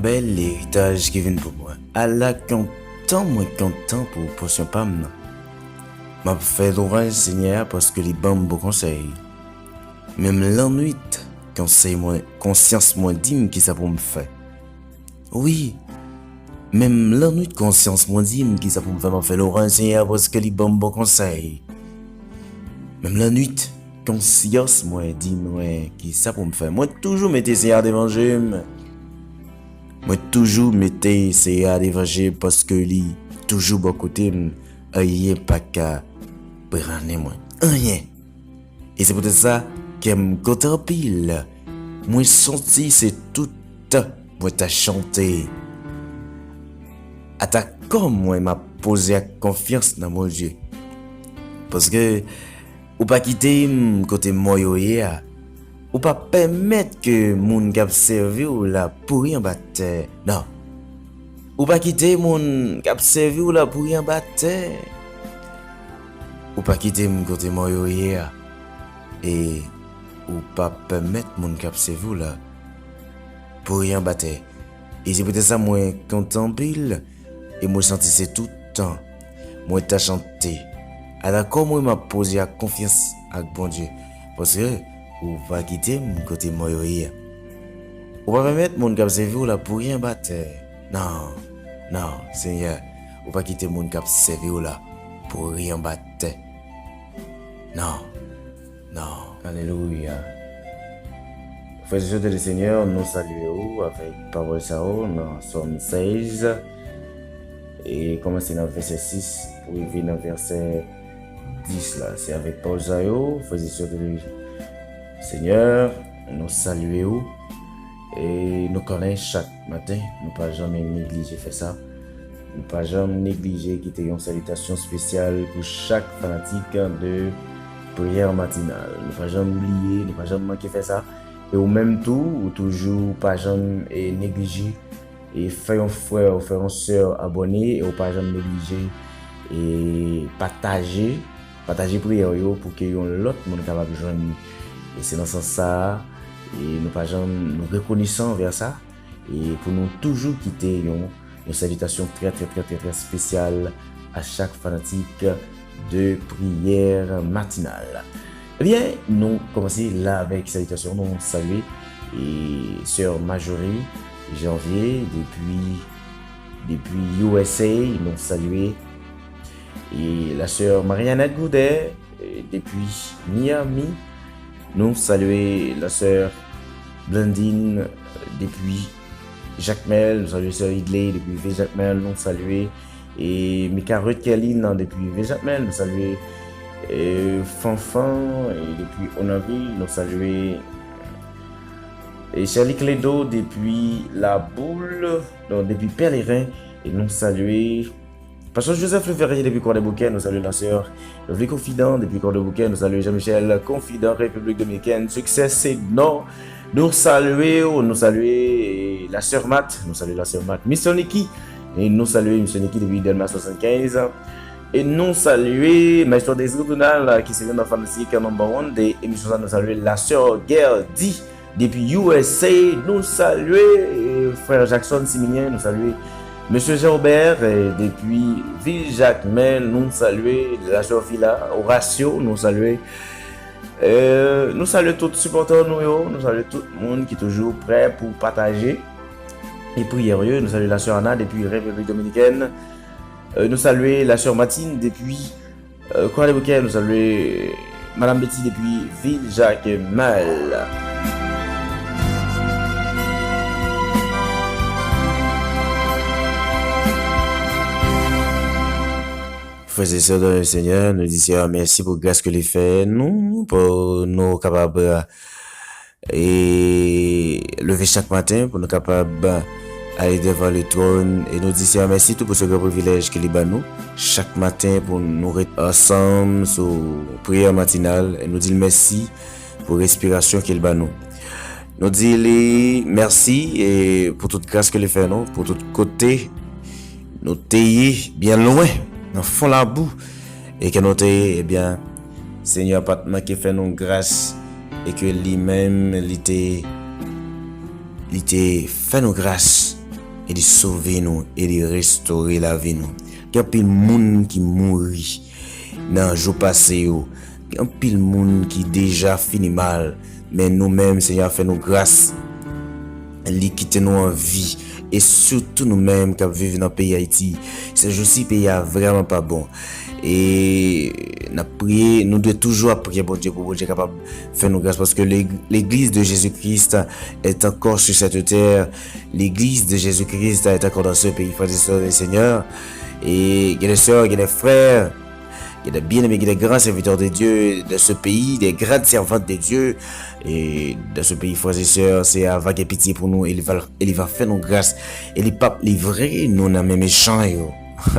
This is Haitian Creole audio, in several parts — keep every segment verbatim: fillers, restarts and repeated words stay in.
Bèl eritaj ki vin pou mwen. Ala kontan mwen kontan pou pòsyon pa m nan. M ap fè lwanj Senyè a paske li ban m bon konsèy. Menm lannwit, konsèy mwen, konsyans mwen di m kisa pou m fè. Wi, menm lannwit konsyans mwen di m kisa pou m fè, m ap fè lwanj Senyè a paske li ban m bon konsèy. Menm lannwit, konsyans mwen di mwen kisa pou m fè. Mwen toujou mete Senyè a devan je m. Mwen toujou mete Senyè a devan je m paske li toujou bò kote m. Anyen pa ka brannen mwen. Anyen. E se poutèt sa, kè m kontan anpil. Mwen santi se tout tan mwen ta chante. Ata kò mwen m ap poze ak konfyans nan Bondye. Paske ou pa kite m kote mò yo ye a. Ou pa pèmèt ke moun k ap sèvi w la pouri anba tè. Non. Ou pa kite moun k ap sèvi w la pouri anba tè. Ou pa kite m kote mò yo ye a. E ou pa pèmèt moun k ap sèvi w la pouri anba tè. E se poutèt sa mwen kontan anpil. E mwen santi se tout tan mwen ta chante. Ala kò mwen m ap poze ak konfyans ak Bondye. Paske ou pa kite m kote mò yo ye a. Ou pa pèmèt moun k ap sèvi w la pouri anba tè. Non, non, Senyè, ou pa kite moun k ap sèvi w la pouri anba tè. Non, non. Alelouya. Frè e sè de Senyè, nou salye w avèk pawòl sa yo nan Sòm sèz. E kòmanse nan vèsè sis pou rive nan vèsè dis la. Se avèk pawòl sa yo, frè e sè de Senyè, nou salye w. E nou konnen chak maten, nou pa janm neglije fè sa. Nou pa janm neglije kite yon salitasyon espesyal pou chak fanatik de Priyè Matinal. Nou pa janm bliye, nou pa janm manke fè sa. E ou menm tou, ou toujou pa janm, e, neglije, e, fè yon frè ou fè yon sè abòne, e ou pa janm neglije, e, pataje, pataje priyè w yo pou ke yon lòt moun kapab jwenn li. E se nan sans sa a, e nou pa janm, nou rekonesan anvè sa, e pou nou toujou kite yon, yon salitasyon trè, trè, trè, trè, trè espesyal a chak fanatik de Priyè Matinal. Ebyen, nou kòmanse la avèk salitasyon. Nou salye, e, sè Marjorie Janvier depi, depi U S A, nou salye, e, la sè Marianette Goudert, e, depi Miami. Nou salye la sè Blandine, e, depi Jakmèl, nou salye sè Idley depi Vil Jakmèl, nou salye, e, Mika Ruth Kerline depi Vil Jakmèl, nou salye, e, Fanfan, e, depi Onanvil, nou salye, e, Sherly Cledo depi Laboul, non, depi Pèleren, e nou salye Pastè Joseph Leverrier depi Kwadèboukè, nou salye la sè Lovely Confident depi Kwadèboukè, nou salye Jean Michel Confident, Repiblik Dominikèn, Siksè se non. Nou salye w, nou salye la sè Mat, nou salye la sè Mat, Mister Nicky, e nou salye Mister Nicky depi Dèlma swasannkenz. E nou salye Maestro Désir Donald, ki se youn nan fanatik number one de emisyon sa, nou salye la sè Gerdy depi U S A, nou salye, e, frè Jackson Similien, nou salye Mesye Jean Robert, e, depi Vil Jakmèl, nou salye la sè Fila, Horacio, nou salye, e, nou salye tout sipòtè nou yo, nou salye tout moun ki toujou prè pou pataje e priyè yo, nou salye la sè Ana depi Repiblik Dominikèn, e, nou salye la sè Martine depi E, Kwadèboukè, nou salye Madam Betty depi Vil Jakmèl. Frè e sè dan le Senyè, nou di Senyè a mèsi pou gras ke li fè nou, pou nou kapab e leve chak maten pou nou kapab ale devan le twòn e nou di Senyè mèsi tou pou se gran privilèj ke li ban nou chak maten pou nou ret ansanm sou priyè matinal e nou di l mèsi pou respirasyon ke l ban nou. Nou di li mèsi e pou tout gras ke li fè nou, pou tout kote nou te ye byen lwen nan fon labou e ke nou te ye, ebyen, Senyè a pa t manke fè nou gras e ke li menm li te, li te fè nou gras e li sove nou, e li restore lavi nou. Gen anpil moun ki mouri nan jou pase yo. Gen anpil moun ki deja fini mal. Men nou menm, Senyè a fè nou gras. Li kite nou an vi. E sitou nou menm k ap viv nan peyi Ayiti. Sèjousi, peyi a vrèman pa bon. E n ap priye, nou dwe toujou ap priye Bondye pou Bondye kapab fè nou gras. Paske Legliz de Jésus-Christ est encore sur cette terre. L'église de Jésus-Christ est encore dans ce pays, frères et sœurs du Seigneur. Et il y a des sœurs, il y a des frères, il y a des bien-aimés, il y a des grands serviteurs de Dieu dans ce pays, des grandes servantes de Dieu. Et dans ce pays, frères et sœurs, se a va gen pitye pou nou, e li va, e li va fè nou gras, e li p ap livre nou nan men mechan yo.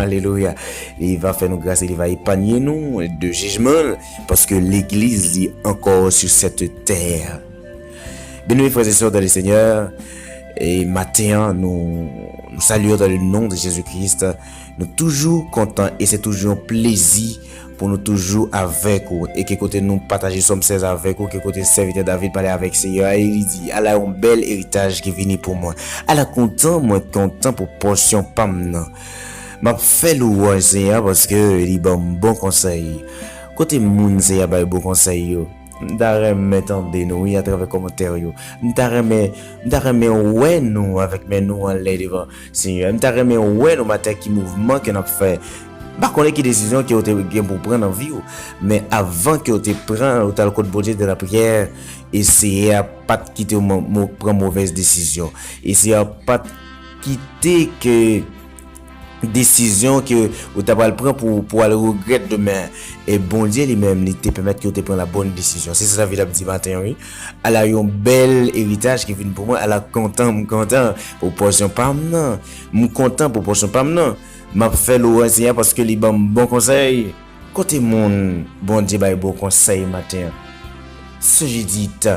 Alelouya. Li va fè nou gras, e li va epanye nou de jijman, paske legliz li ankò sur cette terre. Bien-aimés frères et sœurs dans le Seigneur, e maten an, nou, nou salye w dans le nom de Jésus-Christ. Nou toujou kontan e se toujou yon plezi pou nou toujou avèk ou. E ke kote nou pataje Sòm sèz avèk ou, ke kote sèvitè David pale avèk Senyè a, e li di, ala yon bèl eritaj ki vini pou mwen. Ala kontan mwen kontan pou pòsyon pa m nan. M ap fè lwanj Senyè a paske li ban m bon konsèy. Kote moun Senyè a bay bon konsèy yo? M ta renmen tande nou, wi, atravè kòmantè yo. M ta renmen, m ta renmen wè nou avèk men nou anlè devan Senyè. M ta renmen wè nou maten ki mouvman ke n ap fè. M pa konnen ki desizyon ke w te gen pou pran nan vi w, men avan ke w te pran, w t al kot Bondye de lapriyè, e Senyè a pa t kite w mo- mo- pran movèz desizyon. E Senyè a pa t kite ke desizyon ke ou ta pral pran pou, pou al regrèt demen. E Bondye li menm, li te pèmèt ke ou te pran la bonne décision. Se sa David ap di maten an, wi. Ala yon bèl eritaj ki vin pou mwen, ala kontan m kontan pou pòsyon pa m nan. M kontan pou pòsyon pa m nan. M ap fè lwanj Senyè a paske li ban m bon konsèy. Kote moun Bondye bay bon konsèy maten an? Sè Jidit,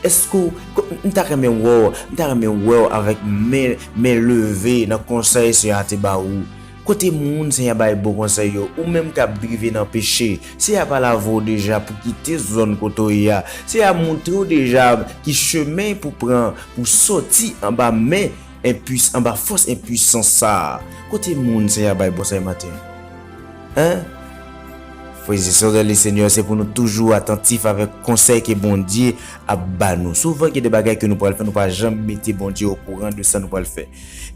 èske w, ko- m ta renmen wè w, m ta renmen wè w avèk men, men leve nan konsèy Senyè a te ba ou. Kote moun Senyè a bay bon konsèy yo, ou menm k ap drive nan peche, Senyè a pa lave w deja pou kite zòn kote w ye a. Senyè a montre w deja ki chemen pou pran, pou soti anba men enpwis-, anba fòs enpwisans sa a. Kote moun Senyè a bay bon konsèy maten an? Hein? Frères et sœurs dans le Seigneur, se pou nou toujou atantif avèk konsèy ke Bondye ap ba nou. Souvan, gen de bagay ke nou pral fè, nou pa janm mete Bondye okouran de sa nou pral fè.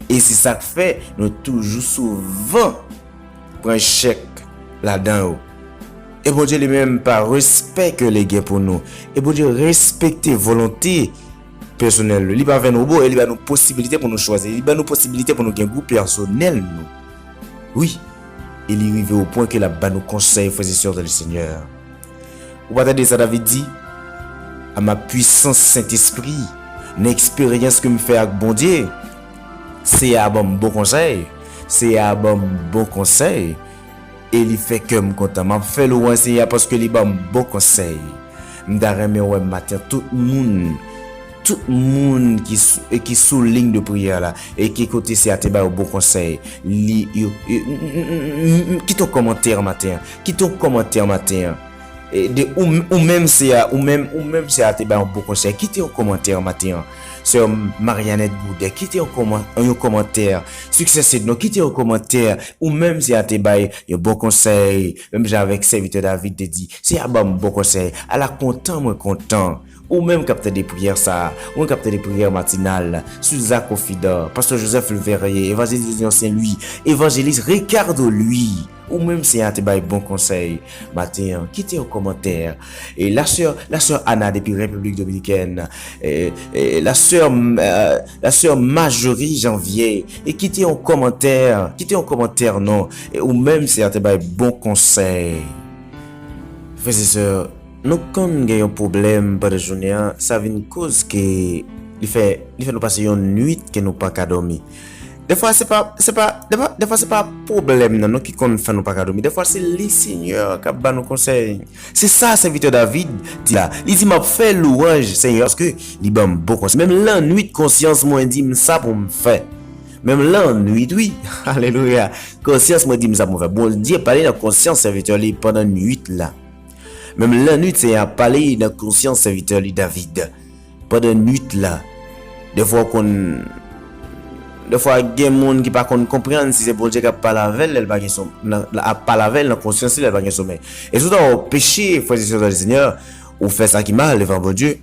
E se sa k fè nou toujou souvan pran echèk ladan yo. E Bondye li menm pa respè ke li gen pou nou. E Bondye respekte volonte pèsonèl nou. Li pa fè nou wobo e li ba nou posibilite pou nou chwazi. Li ba nou posibilite pou nou gen gou pèsonèl nou. Wi. E li rive o pwen ke l ap ba nou konsèy, frères et sœurs dans le Seigneur. Ou pa tande sa David di? A ma puissance, Sentespri, nan eksperyans ke m fè ak Bondye, Senyè a ban m bon konsèy. Senyè a ban m bon konsèy. E li fè kè m kontan. M ap fè lwanj Senyè a paske li ban m bon konsèy. M ta renmen wè maten tout moun, tout moun ki sou, e ki sou liy de priyè la, e ki kote Senyè a te ba yo bon konsèy. Li, yo, yo, m, m, m, m, m, kite yon kòmantè maten an. Kite yon kòmantè maten an. E de, ou, ou menm Senyè a, ou menm, ou menm Senyè a te ba yon bon konsèy. Kite yon kòmantè maten an. Sè Marianette Goudet, kite yon kòman-, yon kòmantè. Success Ednon, kite yon kòmantè. Ou menm Senyè a te bay yon bon konsèy. Menm jan avèk sèvitè David te di, Senyè a ban m bon konsèy. Ala kontan mwen kontan. Ou menm k ap tande priyè sa a, ou menm k ap tande priyè matinal, Souza Konfidan, Pastè Joseph Leverrier, Evanjelis Junior Saint Louis, Evanjelis Ricardo Louis, ou menm Senyè a te bay bon konsèy maten an, kite yon kòmantè. E la sè, la sè Ana depi Repiblik Dominikèn, e, e, la sè, e, la sè Majorie Janvier, e kite yon kòmantè, kite yon kòmantè non, e ou menm Senyè a te bay bon konsèy. Frè e sè, nou konn gen yon pwoblèm pandan jounen an, sa vin koz ke li fè, li fè nou pase yon nuit ke nou pa ka dòmi. Dèfwa se pa, se pa, dèfwa, dèfwa se pa pwoblèm nan non ki konn fè nou pa ka dòmi. Dèfwa se Lesenyè k ap ba nou konsèy. Se sa sèvitè David di la. Li di, "M ap fè lwanj Senyè a paske li ban m bon konsèy. Menm lannuit konsyans mwen di m sa pou m fè." Menm lannuit, wi. Alelouya. Konsyans mwen di m sa pou m fè. Bondye pale nan konsyans sèvitè li pandan nuit la. Menm lannuit, Senyè a pale nan konsyans sèvitè li David. Pandan nuit la, dèfwa w konn Dèfwa, gen moun ki pa konn konprann si se Bondye k ap pale avè l lè l pa gen som-, nan, ap pale avè l nan konsyans li lè l pa gen somèy. E si w ta wè w peche, frè e sè nan le Senyè, ou fè sa ki mal devan Bondye,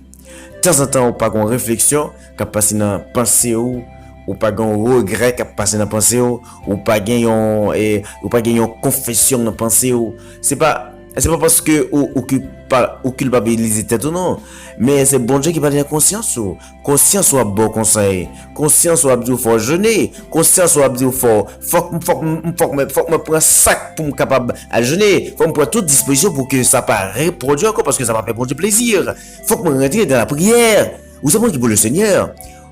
tanzantan ou pa gen yon refleksyon k ap pase nan panse w, ou pa gen yon regrè k ap pase nan panse w, ou pa gen yon, e, ou pa gen yon konfesyon nan panse w. Se pa, se pa paske ou, ou kilpa-, ou kilpabilize tèt ou non, men se Bondye ki pale nan konsyans ou. Konsyans ou ap ba w konsèy. Konsyans ou ap di w fò w jene. Konsyans ou ap di w fò, fòk, fòk, fòk, fòk mwen, fòk mwen pran sa k pou m kapab al jene. Fòk mwen pran tout dispozisyon pou ke sa pa repwodui ankò, paske sa pa fè Bondye plezi. Fòk mwen rantre dans la prière. Ou se moun ki pou le Senyè.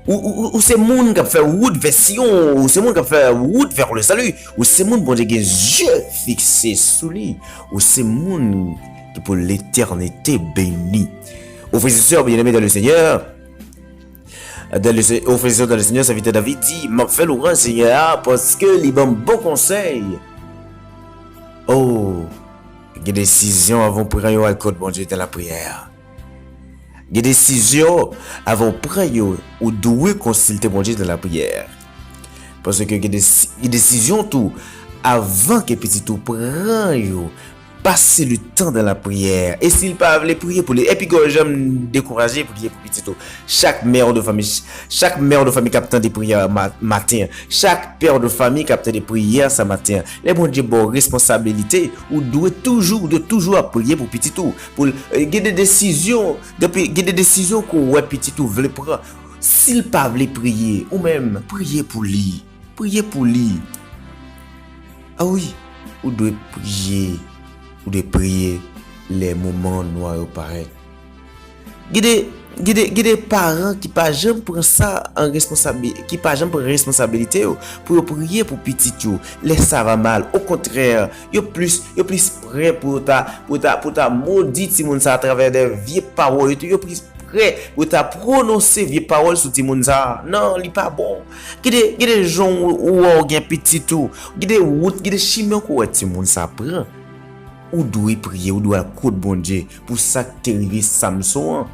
Ou, ou, ou, ou se moun k ap fè wout vè Siyon. Ou se moun k ap fè wout vers le salut. Ou se moun Bondye gen zye fikse sou li. Ou se moun ki pou letènite beni. Ou frè e sè byeneme dans le Seigneur, dans le Se-, ou frè e sè dans le Seigneur, sèvitè David di, m ap fè lwanj Senyè a, paske li ban m bon konsèy. Oh, gen desizyon avan w pran yo al kot Bondye dans la prière. Gen desizyon avan w pran yo, ou dwe konsilte Bondye dans la prière. Paske gen desi-, gen desizyon tou, avan ke pitit ou pran yo, pase le tan dans la prière. E si l pa vle, priye pou li. Epi, gwo janm dekouraje, priye pou pitit ou. Chak mè de fanmi, ch-, chak mè de fanmi k ap tande priyè ma-, maten an, chak pè de fanmi k ap tande priyè sa maten an, lè Bondye ba w responsabilite, ou dwe toujou, ou dwe toujou ap priye pou pitit ou. Pou l, e, gen de desizyon, gen pi-, gen de desizyon ke w wè pitit ou vle pran. Si l pa vle priye, ou menm, priye pou li. Priye pou li. A wi, ou dwe priye. Ou dwe priye lè moman nwa yo parèt. Gen de, gen de, gen de paran ki pa janm pran sa an responsabi-, ki pa janm pran responsabilite yo pou yo priye pou pitit yo lè sa va mal. Okontrè, yo plis, yo plis prè pou yo ta, pou yo ta, pou yo ta modi timoun sa atravè de vye pawòl. Yo, yo plis prè pou yo ta pwononse vye pawòl sou timoun sa. Non, li pa bon. Gen de, gen de jan ou, ou wè w gen pitit ou, gen de wout, gen de chimen ke w wè timoun sa pran. Ou dwe priye, ou dwe al kot Bondye pou sa k te rive Samson an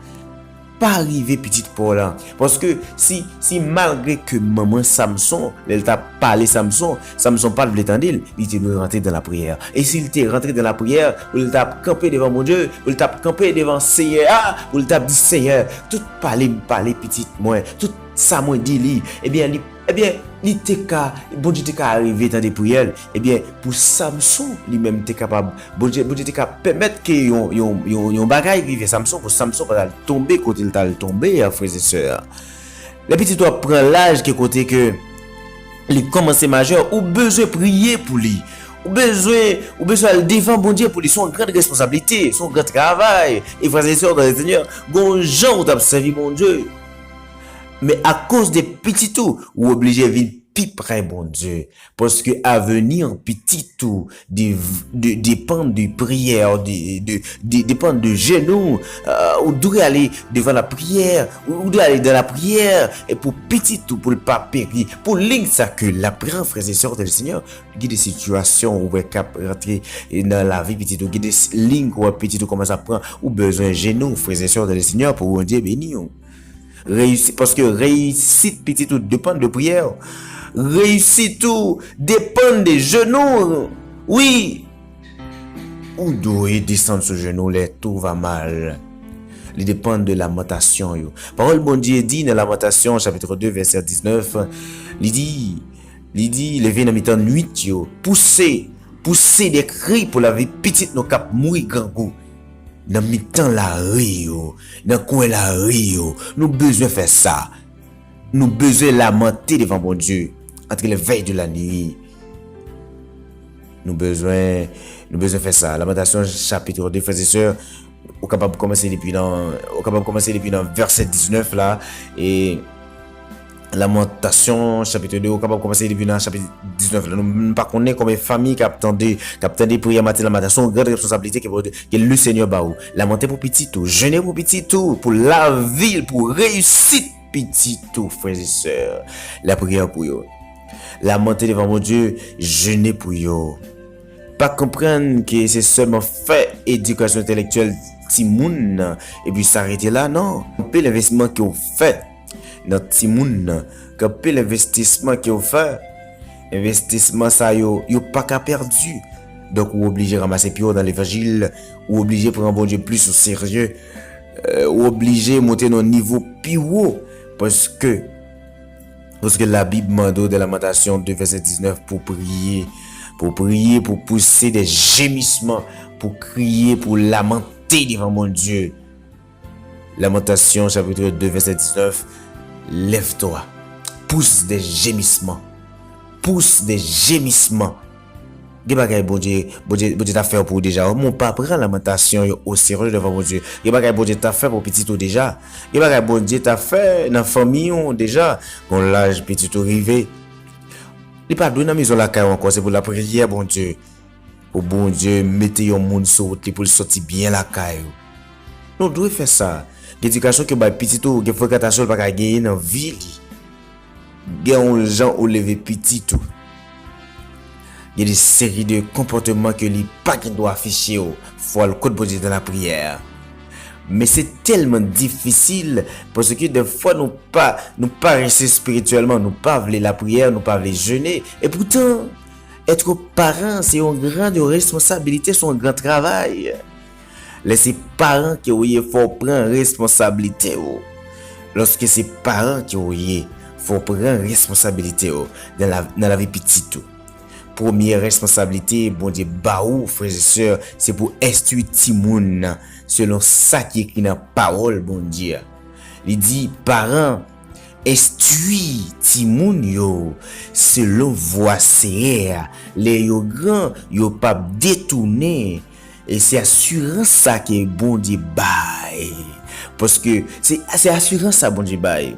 pa rive pitit pa w la. Paske si, si malgre ke manman Samson, lè l t ap pale Samson, Samson pa t vle tande l, li te dwe rantre dans la prière. E si l te rantre dans la prière, pou l t ap kanpe devan Bondye, pou l t ap kanpe devan Senyè a, pou l t ap di, Senyè, tout pale m pale pitit mwen, tout sa mwen di li, ebyen, li, ebyen, li te ka, Bondye te ka rive tande priyè l. Ebyen, pou Samson, li menm te kapab, Bondye, Bondye te ka pèmèt ke yon, yon, yon, yon bagay rive Samson, pou Samson pa t al tonbe kote l t al tonbe a, frè e sè. Lè pitit ou ap pran laj ke kote ke li kòmanse majè, ou bezwen priye pou li. Ou bezwen, ou bezwen al devan Bondye pou li. Se yon gran responsablite, se yon gran travay. E frè e sè, dans le Seigneur, gon jan ou t ap sèvi Bondye. Men akoz de pitit ou, ou oblije vin pi pre Bondye. Paske avni pitit ou de, de, depann de priyè, de, de, de, depann de jenou. Euh, ou dwe ale devan la priyè, ou, ou dwe ale dans la prière, e pou pitit ou, pou l pa peri, pou liy sa ke l ap pran, frè e sè dans le Seigneur. Gen de sitiyasyon ou wè k ap rantre nan lavi pitit ou, gen de s-, liy ou wè pitit ou kòmanse ap pran, ou bezwen jenou, frè e sè dans le Seigneur, pou Bondye beni w. Reyisi-, paske reyisit pitit ou depann de priyè w. Reyisit ou depann de jenou w. Wi. Ou dwe desann sou jenou w lè tou va mal. Li depann de lamantasyon yo. Pawòl Bondye di nan Lamantasyon, chapit de, vèsè diznèf, li di, li di, leve nan mitan nwit yo, pouse, pouse de kri pou lavi pitit nou k ap mouri grangou. Nan mitan lari yo, nan kwen lari yo, nou bezwen fè sa. Nou bezwen lamante devan Bondye entre les veilles de la nuit. Nou bezwen, nou bezwen fè sa. Lamantasyon, chapit de, frè e sè, ou kapab kòmanse depi nan, ou kapab kòmanse depi nan vèsè diznèf la, e Lamantasyon, chapit de, ou kapab kòmanse depi nan chapit diznèf la. Nou, nou pa konnen konbyen fanmi k ap tande, k ap tande priyè maten Lamantasyon, yon gran responsablite ke, ke le Senyè ba ou. Lamante pou pitit ou, jene pou pitit ou, pou lavi l, pou reyisit pitit ou, frè e sè. Lapriyè pou yo. Lamante devan Bondye, jene pou yo. Pa konprann ke se sèlman fè edikasyon entèlektyèl timoun nan, epi sa rete la, non. Anpil envestiman ke w fè nan timoun nan, gen anpil envestisman ke w fè. Envestisman sa yo, yo pa ka pèdi. Donk, ou oblije ranmase pye w nan levanjil, ou oblije pran Bondye plis o serye, euh, ou oblije monte nan nivo pi wo, paske, paske Labib mande w nan Lamantasyon de vèsè diznèf pou priye, pou priye, pou pouse de jemisman, pou kriye, pou lamante devan Bondye. Lamantasyon, chapit de, vèsè diznèf, lève-toi, pousse des gémissements, pousse des gémissements. Gen bagay Bondye, Bondye, Bondye ta fè pou ou deja. Ou pa pran lamantasyon yo o serye devan Bondye. Gen bagay Bondye ta fè pou pitit ou deja. Gen bagay Bondye ta fè nan fanmi ou deja. Gon laj pitit ou rive. Li pa dwe nan mezon lakay ou ankò, se pou lapriyè Bondye. Pou Bondye mete yon moun sou wout li pou l soti byen lakay ou. Nou dwe fè sa. Gen edikasyon ke w bay pitit ou, gen frekantasyon l pa ka genyen nan vi li. Gen yon jan ou leve pitit ou. Gen de seri de konpòteman ke li pa gen dwa afiche w. Fò l kot Bondye nan lapriyè. Men se tèlman difisil, paske dèfwa nou pa, nou parese espirityèlman, nou pa vle lapriyè, nou pa vle jene. E poutan, èt paran, se yon gran de responsabilite, se yon gran travay. Lè se paran ke w ye, fò w pran responsablite w. Lòske se paran ke w ye, fò w pran responsablite w nan la, nan lavi pitit ou. Premye responsablite Bondye ba ou, frè e sè, se pou enstwi timoun nan selon sa ki ekri nan pawòl Bondye a. Li di, paran, enstwi timoun yo selon vwa Seyè a. Lè yo gran, yo p ap detounen. E se asirans sa ke Bondye bay. Paske se, se asirans sa Bondye bay.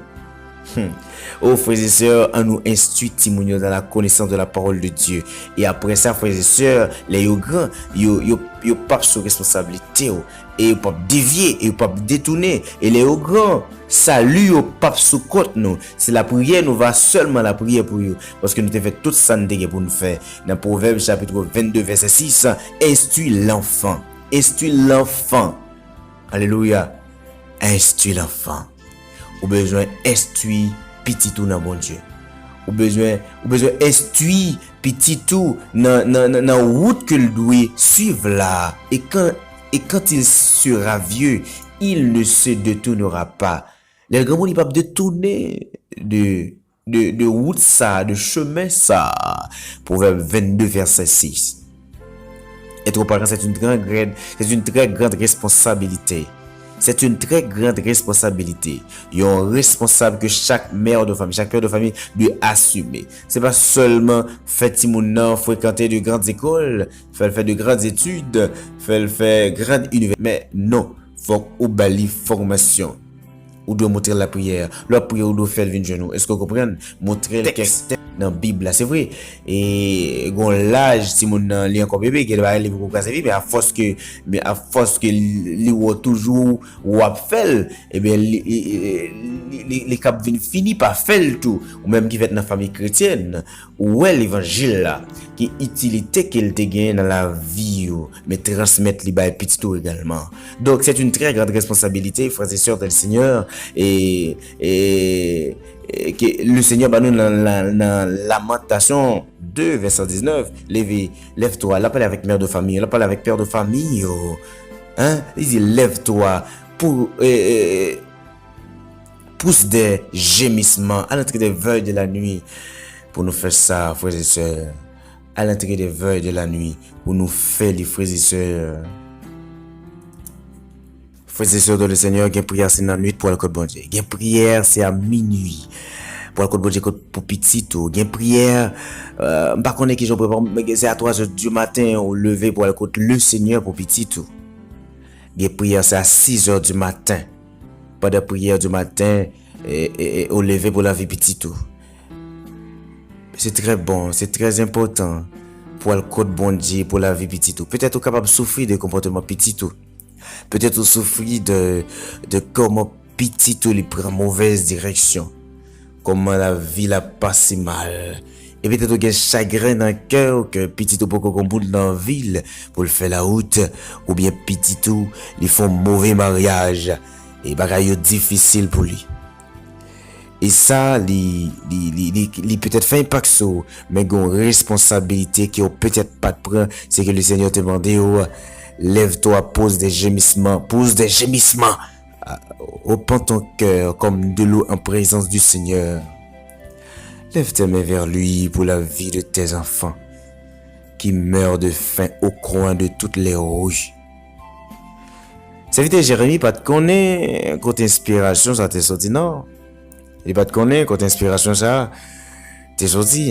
Hmm. O, frè e sè, annou enstwi timoun yo dans la connaissance de la parole de Dieu. E apre sa, frè e sè, lè yo gran, yo, yo, yo p ap sou responsablite w. E yo p ap devye, e yo p ap detounen. E lè yo gran, sali yo p ap sou kont nou. Se lapriyè, nou va sèlman lapriyè pou yo. Paske nou te fè tout sa n te gen pou n fè. Nan Pwovèb chapit vennde, vèsè sis, instruis l'enfant. Instruis l'enfant. Alelouya. Instruis l'enfant. Ou bezwen enstwi pitit ou nan Bondye. Ou bezwen, ou bezwen enstwi pitit ou nan, nan, nan, nan wout ke l dwe swiv la. Et quand, et quand il sera vieux, il ne se détournera pas. Lè l granmoun, li p ap detounen de, de, de wout sa, de chemen sa. Pwovèb vennde, vèsè sis. Être parent, c'est une très grande, c'est une très grande responsabilité. C'est une très grande responsabilité. Yon responsab ke chak mè de fanmi, chak pè de fanmi dwe asime. Se pa sèlman fè timoun nan frekante de grandes écoles, fè l fè de grandes études, fè l fè grand inivèsite. Men non, fòk ou ba li fòmasyon. Ou dwe montre l lapriyè. Lè w ap priye, ou dwe fè l vin jwenn ou. Èske w konprann? Montre l kèk tèks nan Bib la. Se vre, e gon laj timoun nan, li ankò bebe, gen de bagay li poko ka sèvi, men afòs ke, men afòs ke li, li wè w toujou w ap fè l, ebyen, li, li, li, li, li kab vin fini pa fè l tou. Ou menm ki fèt nan fanmi kretyèn, ou wè levanjil la, ki itilite ke l te genyen nan lavi w, men transmèt li bay pitit ou egalman. Donc, c'est une très grande responsabilité, frères et sœurs dans le Seigneur, et, et, et que le Seigneur ba nou nan, nan, nan Lamantasyon de, vèsè diznèf, leve, lève-toi, l ap pale avèk mè de fanmi, l ap pale avèk pè de fanmi yo. Hein? Li di, lève-toi, pou, e, e, pousse des gémissements, à l'entrée des veilles de la nuit. Pou nou fè sa, frè e sè, à l'entrée des veilles de la nuit, pou nou fè li, frè e sè. Frè e sè dans le Seigneur, gen priyè se nan nwit pou al kot Bondye. Gen priyè se a minui pou al kot Bondye kot pou pitit ou. Gen priyè, euh, m pa konnen kijan w prepare, men se a twa zè di maten ou leve pou al kot le Seigneur pou pitit ou. Gen priyè se a sis zè di maten. Pandan priyè di maten, e, e, e, ou leve pou lavi pitit ou. Se trè bon, se trè enpòtan pou al kot Bondye pou lavi pitit ou. Petèt ou kapab soufri de konpòteman pitit ou. Petèt ou soufri de, de kòman pitit ou li pran movèz direksyon. Kòman lavi l ap pase mal. E petèt ou gen chagren nan kè w ke pitit ou poko gon bout nan vi l pou l fè lawout, oubyen pitit ou li fè yon move maryaj e bagay yo difisil pou li. E sa, li, li, li, li, li petèt fè enpak sou ou, men gen yon responsabilite ke w petèt pa t pran, se ke Lesenyè te mande w, lève-toi, pousse des gémissements, pousse des gémissements. Ah, repends ton cœur comme de l'eau en présence du Seigneur. Lève tes mains vers lui pour la vie de tes enfants qui meurent de faim au coin de toutes les rues. Sèvitè Jeremi pa t konnen kote enspirasyon sa te soti, non. Li pa t konnen kote enspirasyon sa te soti.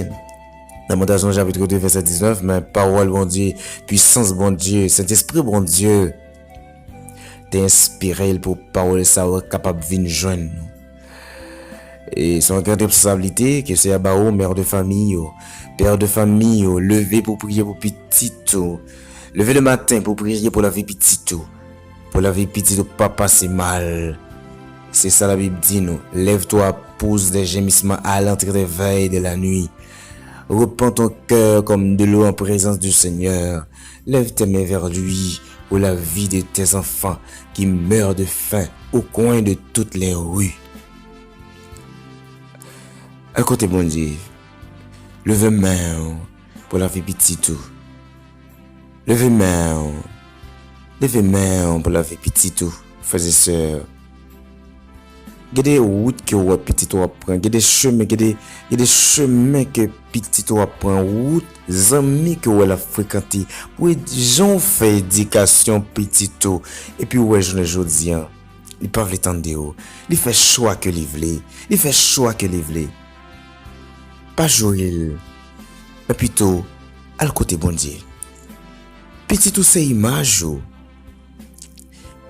Lamantazyon chapit de vèsè diznèf, men pawòl Bondye, pwisans Bondye, Sentespri Bondye te enspire l pou pawòl sa yo kapab vin jwenn nou. E se yon gran responsablite ke Seyè ba ou, mè de fanmi yo, pè de fanmi yo, leve pou priye pou pitit ou. Leve le maten pou priye pou lavi pitit ou. Pou lavi pitit ou pa pase mal. Se sa Labib di nou. Lève-toi, pousse des gémissements à l'entrevêille de la nuit. Repends ton cœur comme de l'eau en présence du Seigneur. Lève tes mains vers lui pour la vie de tes enfants qui meurent de faim au coin de toutes les rues. Al kote Bondye. Leve men w pou lavi pitit ou. Leve men w. Leve men w pou lavi pitit ou, frè e sè. Gen de wout ke w wè pitit ou ap pran, gen de chemen, gen de, gen de chemen ke pitit ou ap pran, wout, zanmi ke w wè l ap frekante, pou jan w fè edikasyon pitit ou, epi w wè jounen jodi a, li pa vle tande w, li fè chwa ke li vle, li fè chwa ke li vle. Pa joure l, men pito, al kote Bondye. Pitit ou se imaj ou.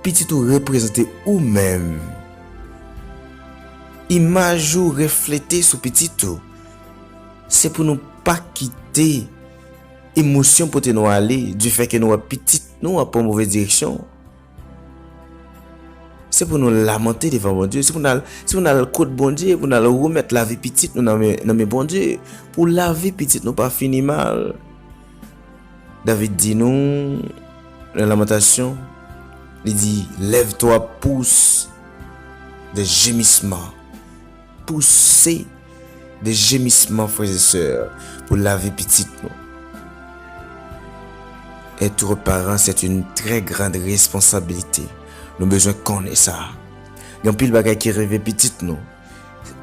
Pitit ou reprezante ou menm. Imaj ou reflete sou pitit ou. Se pou nou pa kite emosyon pote nou ale, difè ke nou wè pitit nou ap pran move direksyon. Se pou nou lamante devan Bondye, se pou n al, se pou n al kot Bondye, pou n al remèt lavi pitit nou nan men, nan men Bondye, pou lavi pitit nou pa fini mal. David di nou, nan Lamantasyon, li di, lève-toi, pousse des gémissements. Pouse de jemisman, frè e sè, pou lavi pitit nou. Être parent, c'est une très grande responsabilité. Nou bezwen konnen sa. Gen anpil bagay ki rive pitit nou.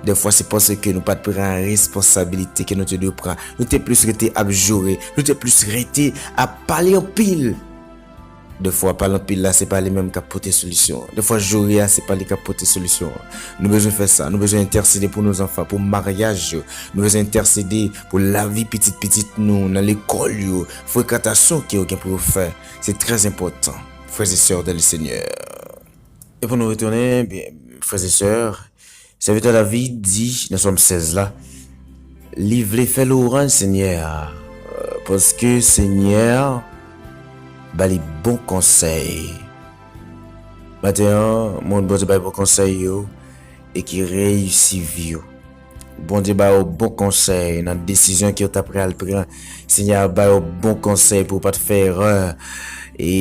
Defwa, se paske nou pa t pran responsabilite ke nou te dwe pran. Nou te plis rete ap joure. Nou te plis rete ap pale anpil. Defwa, pale anpil la, se pa li menm k ap pote solisyon an. Defwa, joure a, se pa li k ap pote solisyon an. Nou bezwen fè sa. Nou bezwen entèsede pou nou zanfan, pou maryaj yo. Nou bezwen entèsede pou lavi pitit pitit nou, nan lekòl yo, frekantasyon ke yo gen pou yo fè. Se trè enpòtan, frè e sè dan le Senyè. E pou nou retounen, byen, frè e sè, sèvitè David di nan Sòm sèz la, li vle fè lwanj Senyè a, paske Senyè a ba li bon konsèy. Maten an, moun Bondye bay bon konsèy yo e ki reyisi vi yo. Bondye ba yo bon konsèy nan desizyon ke yo ta pral pran. Senyè a ba yo bon konsèy pou yo pa t fè erè. E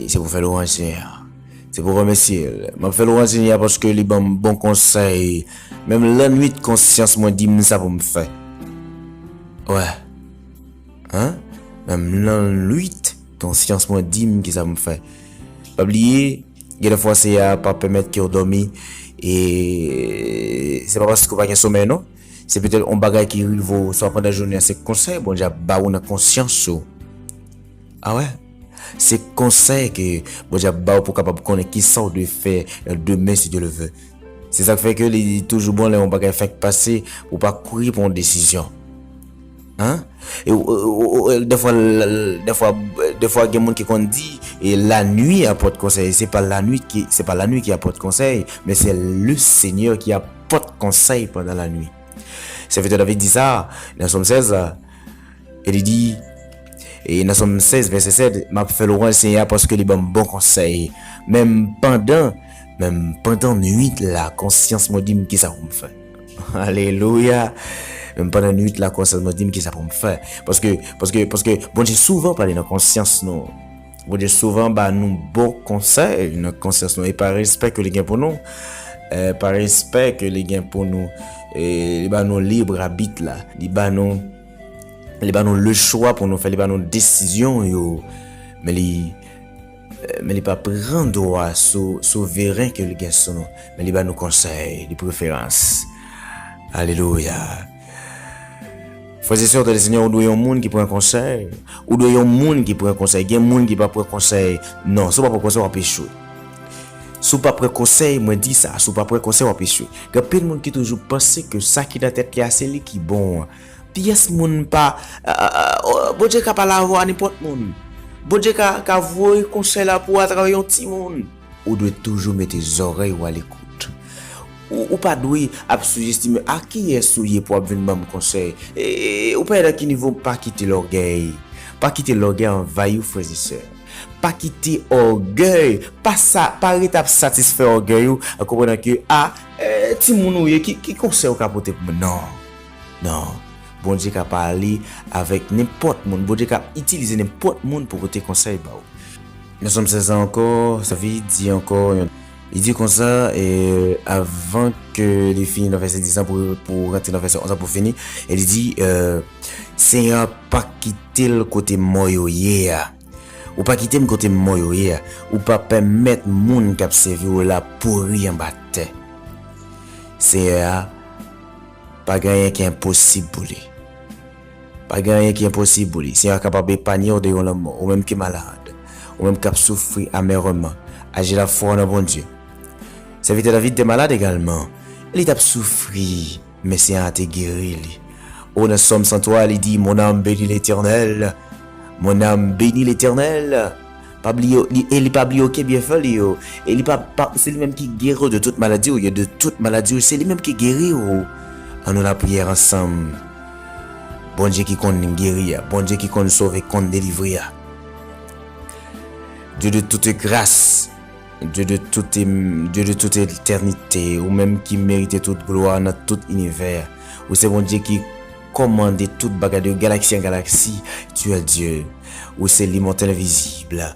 se pou fè lwanj Senyè a. Se pou remèsye l. M ap fè lwanj Senyè a paske li ban m bon konsèy. Menm lannwit konsyans mwen di m sa pou m fè. Wè. Hein? Menm lannwit konsyans mwen di m ki sa pou m fè. Pa bliye, gen de fwa Senyè a pa pèmèt ke w dòmi. E se pa paske w pa gen somèy non. Se petèt yon bagay ki rive w swa pandan jounen an, se konsèy Bondye ap ba ou nan konsyans ou. A wè? Se konsèy ke Bondye ap ba w pou w kapab konnen kisa w dwe fè nan demen si Dye le vle. Se sa k fè ke li toujou bon lè yon bagay fèk pase, ou pa kouri pran yon desizyon. Hein? E, ou, ou, ou, ou, defwa, defwa, defwa gen moun ki konn di, e lanwi apòt konsèy. Se pa lanwi ki, se pa lanwi ki apòt konsèy, men se le Senyè ki apòt konsèy pandan lanwi. Sèvitè David di sa nan Sòm sèz la. E li di, e nan Sòm sèz, vèsè sèt, m ap fè lwanj Senyè a paske li ban m bon konsèy. Menm pandan, menm pandan nwit la, konsyans mwen di m kisa pou m fè. Alelouya! Menm pandan nwit la, konsyans mwen di m kisa pou m fè. Paske, paske, paske Bondye souvan pale nan konsyans nou. Bondye souvan ba nou bon konsèy nan konsyans nou. E pa respè ke li gen pou nou, e pa respè ke li gen pou nou, e, li ba nou lib abit la. Li ba nou, li ba nou le chwa pou nou fè, li ba nou desizyon yo. Men li, e, men li pa pran dwa sou, souveren ke li gen sou nou. Men li ba nou konsèy, li preferans. Alelouya. Frè e sè, tande Senyè, ou dwe yon moun ki pran konsèy. Ou dwe yon moun ki pran konsèy. Gen moun ki pa pran konsèy. Non, si w pa pran konsèy, w ap echwe. Si w pa pran konsèy, mwen di sa, si w pa pran konsèy, w ap echwe. Gen anpil moun ki toujou panse ke sa ki nan tèt li a, se li ki bon. Pyès moun pa, a, a, a, o, Bondye ka pale avè w a nenpòt moun. Bondye ka, ka voye konsèy la pou ou atravè yon timoun. Ou dwe toujou mete zòrèy ou alekout. Ou, ou pa dwe ap soujestime a kiyès ou ye pou ap vin ban m konsèy. E, e, ou pa nan ki nivo, pa kite lògèy. Pa kite lògèy anvayi w, frè e sè. Pa kite ògèy, pa sa, pa ret ap satisfè ògèy ou, an konprenan ke, a, e, timoun ou ye, ki, ki konsèy ou ka pote pou mwen? Non. Non. Bondye ka pale avèk nenpòt moun. Bondye ka itilize nenpòt moun pou pote konsèy ba ou. Nan Sòm sèz la ankò, David di ankò, li di konsa, e, avan ke li fini nan vèsè dis la pou, pou rantre nan vèsè onz la pou fini, e li di, e, Senyè a pa kite l kote mò yo ye a. Ou pa kite m kote mò yo ye a. Ou pa pèmèt moun k ap sèvi w la pouri anba tè. Senyè a, pa gen anyen ki enposib pou li. Pa gen anyen ki enposib pou li. Senyè a kapab epanye w de yon lanmò, ou menm ki malad, ou menm k ap soufri amèreman, aji lafwa w nan Bondye. Sèvitè David te malad egalman. Li t ap soufri, men Senyè a te geri li. O, nan Sòm san twa, li di, Mon âme bénit l'Éternel. Mon âme bénit l'Éternel. Pa bliye, li, e li pa bliye okenn byenfè li yo. E li pa, pa, se li menm ki geri w de tout maladi w yo, de tout maladi w, se li menm ki geri w. Ann nou lapriyè ansanm. Bondye ki konn geri a, Bondye ki konn sove, konn delivre a. Dieu de toute grâce, Dieu de toute, Dieu de toute éternité, ou menm ki merite tout glwa nan tout inivè. Ou se Bondye ki kòmande tout bagay de galaksi an galaksi, tu es Dieu. Ou se l'Immortel Invisible.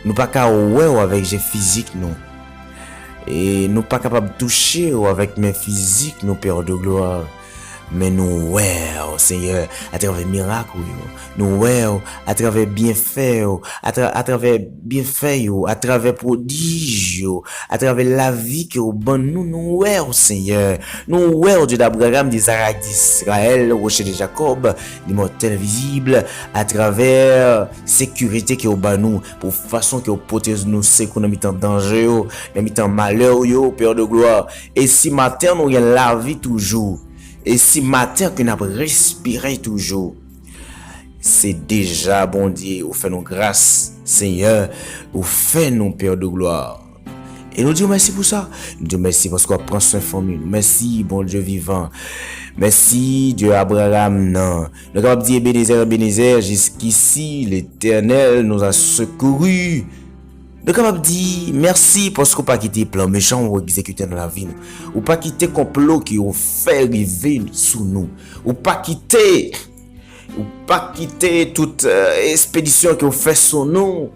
Nou pa ka wè w avèk je fizik nou. E nou pa kapab touche w avèk men fizik nou, Père de gloire. Men nou wè w, Senyè, atravè mirak ou yo. Nou wè w atravè byenfè w, atra-, atravè byenfè yo, atravè pwodij yo, atravè lavi ke w ban nou, nou wè w, Senyè. Nou wè w, Dye d Abraram, d Izarak, d Izrayèl, Woche de Jakòb, Limòtèl Vizib, atravè sekirite ke w ban nou, pou fason ke w pote nou sekou nan mitan danje yo, nan mitan malè yo, Père de gloire. E si maten nou gen lavi toujou, e si maten ke n ap respire toujou, se deja Bondye, ou fè nou gras, Senyè, ou fè nou, Père de gloire. E nou di w mèsi pou sa. Nou di w mèsi paske w ap pran swen fanmi nou. Mèsi, Bondye vivan. Mèsi, Dye Abraram nan. Nou kapab di, Ebenezè, Ebenezè, jiskisi Letènèl nous a secourus. Nou kapab di mèsi paske w pa kite plan mechan w egzekite nan lavi nou. Ou pa kite konplo ke yo fè rive sou nou. Ou pa kite, ou pa kite tout, eh, espedisyon ke yo fè sou nou,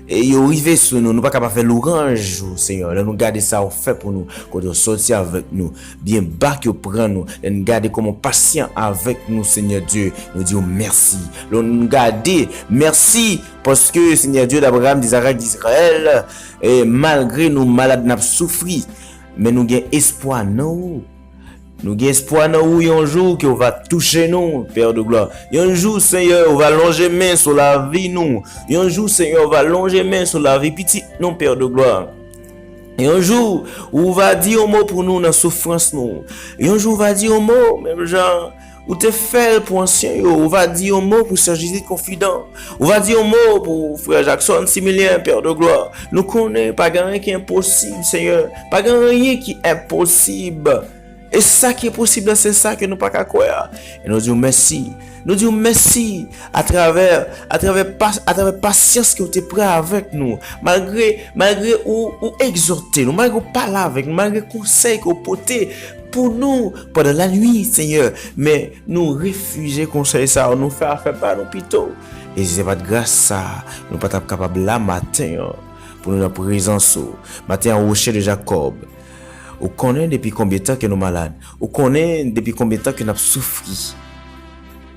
e yo rive sou nou. Nou pa ka pa fè lwanj ou, Senyè. Lè nou gade sa w fè pou nou, kote w sòti avèk nou, byen ba ke w pran nou, lè n gade kòman w pasyan avèk nou, Senyè Dye, nou di w mèsi. Lè n gade, mèsi, paske Senyè Dye d Abraram, d Izarak, d Izrayèl, e malgre nou malad, n ap soufri, men nou gen espwa nan ou. Nou gen espwa nan ou, yon jou ke w va touche nou, Père de gloire. Yon jou, Senyè, ou va lonje men sou lavi nou. Yon jou, Senyè, ou va lonje men sou lavi pitit nou, Père de gloire. Yon jou, ou va di yon mo pou nou nan soufrans nou. Yon jou, ou va di yon mo, menm jan ou te fè l pou ansyen yo. Ou va di yon mo pou sè Judith Confident. Ou va di yon mo pou frè Jackson Similien, Père de gloire. Nou konnen pa gen anyen ki enposib, Senyè. Pa gen anyen ki enposib. E sa ki posib la, se sa ke nou pa ka kwè a. E nou di w mèsi. Nou di w mèsi atravè, atravè pas-, atravè pasyans ke w te pran avèk nou. Malgre, malgre ou, ou egzòte nou, malgre w pale avèk nou, malgre konsèy ke w pote pou nou pandan lannuit, Senyè. Men nou refize konsèy sa yo, nou fè afè pa nou pito. E si se pa t gras sa, nou pa t ap kapab la maten an, pou nou nan prezans ou. Maten an, Woche de Jakòb. Ou konnen depi konbyen tan ke nou malad. Ou konnen depi konbyen tan ke n ap soufri.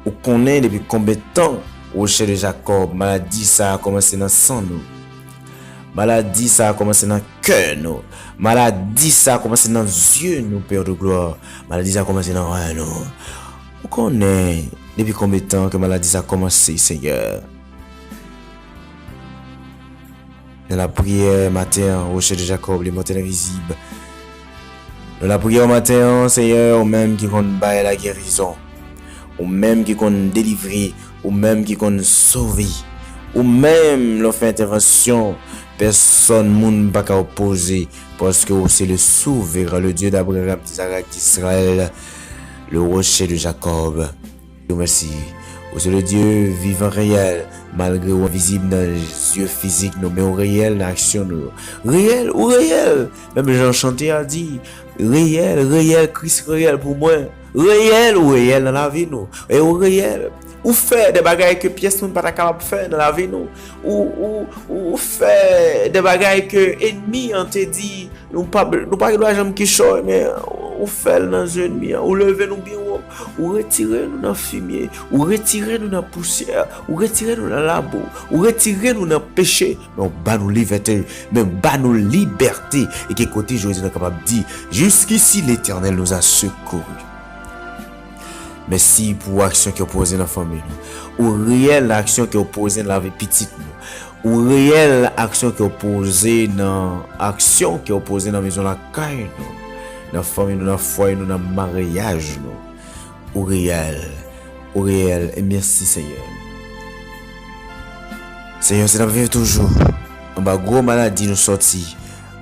Ou konnen depi konbyen tan, Woche de Jakòb, maladi sa a kòmanse nan san nou. Maladi sa a kòmanse nan kè nou. Maladi sa a kòmanse nan zye nou, Père de gloire. Maladi sa a kòmanse nan ren nou. Ou konnen depi konbyen tan ke maladi sa a kòmanse, Senyè. Nan lapriyè maten an, Woche de Jakòb, Letènèl envizib. Nan lapriyè maten an, Senyè, ou menm ki konn bay lagerizon, ou menm ki konn delivre, ou menm ki konn sove, ou menm lè w fè entèvansyon, pèsòn moun pa ka opoze, paske ou se le souverain, le Dieu d'Abraham, d'Isaac, d'Israël, le Rocher de Jacob. Dieu mèsi. Ou se le Dieu vivant réel, malgre ou envizib nan zye fizik nou, men ou reyèl nan aksyon nou yo. Reyèl, ou reyèl! Menm jan chante a di, reyèl, reyèl, Kris reyèl pou mwen. Reyèl, ou reyèl nan lavi nou. E ou reyèl. Ou fè de bagay ke pyès moun pa ta kapab fè nan lavi nou. Ou, ou, ou fè de bagay ke enmi an te di, nou pa, nou pa gen dwa janm kichòy, men ou fè l nan zye enmi an. Ou leve nou byen wo. Ou retire nou nan fimye. Ou retire nou nan pousyè. Ou retire nou nan labou. Ou retire nou nan peche. Men ou ba nou livète. Men ba nou libète. E ke kote Jezi nan kapab di, Jusqu'ici, l'Éternel nous a secourus. Mèsi pou aksyon ke w poze nan fanmi nou. Ou reyèl nan aksyon ke w poze nan lavi pitit nou. Ou reyèl nan aksyon ke w poze nan, aksyon ke w poze nan mezon lakay nou, nan fanmi nou, nan fwaye nou, nan maryaj nou. Ou reyèl. Ou reyèl. E mèsi, Senyè. Senyè, si n ap viv toujou anba gwo maladi nou sòti,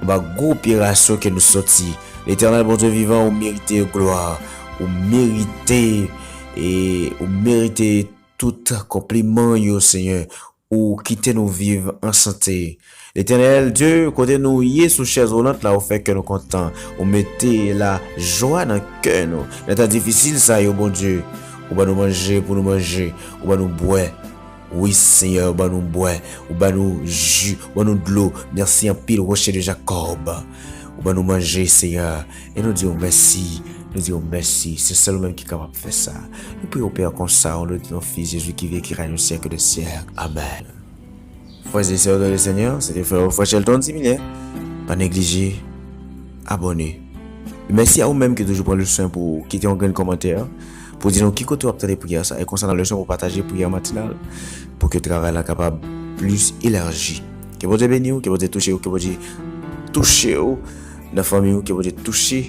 anba gwo operasyon ke nou sòti, Letènèl Bondye vivan, ou merite glwa, ou merite, e ou merite tout konpliman yo, Senyè. Ou kite nou viv an sante. Letènèl Dye, kote nou ye sou chèz wolant la, ou fè kè nou kontan. Ou mete lajwa nan kè nou. Nan tan difisil sa yo, Bondye, ou ban nou manje pou nou manje, ou ban nou bwè. Wi, Senyè, ou ban nou bwè, ou ban nou ji, ou ban nou dlo. Mèsi anpil, Rocher de Jacob. Ou ban nou manje, Senyè. E nou di w mèsi. Nou di w mèsi. Se sèl ou menm ki kapab fè sa. Nou priye w, Pè, konsa, o non de ton Fis Jezi ki viv, ki règne au siècle des siècles. Amèn. Frè e sè dans le Seigneur, se te frè w, frè Shelton Dimilyen. Pa neglije abòne. Mèsi a ou menm ki toujou pran le swen pou kite yon grenn kòmantè, pou di nou ki kote w ap tande priyè sa. E konsa nan leson pou pataje priyè matinal, pou ke travay la kapab plis elaji. Ke Bondye beni w, ke Bondye touche w, ke Bondye touche w nan fanmi w, ke Bondye touche,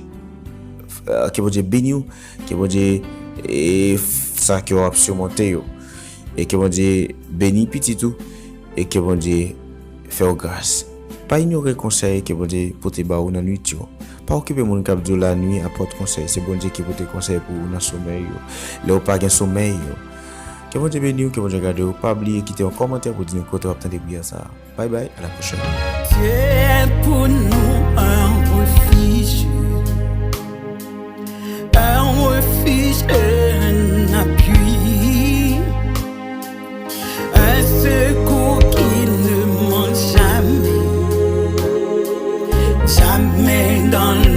ke Bondye beni w, ke Bondye, e, sa ke w ap simonte yo. E ke Bondye beni pitit ou, e ke Bondye fè w gras. Pa inyore konsèy ke Bondye pote ba ou nan nwit yo. Pa okipe moun k ap di w lanwi apòt konsèy. Se Bondye ki pote konsèy pou ou nan somèy yo. Lè w pa gen somèy yo. Ke Bondye beni w, ke Bondye gade w. Pa bliye kite yon kòmantè pou di nou kote w ap tande priyè sa a. Bye bye, à la prochaine. Dieu est pour nous un refuge, un refuge, un appui, un secours qui ne manque jamais, jamais dans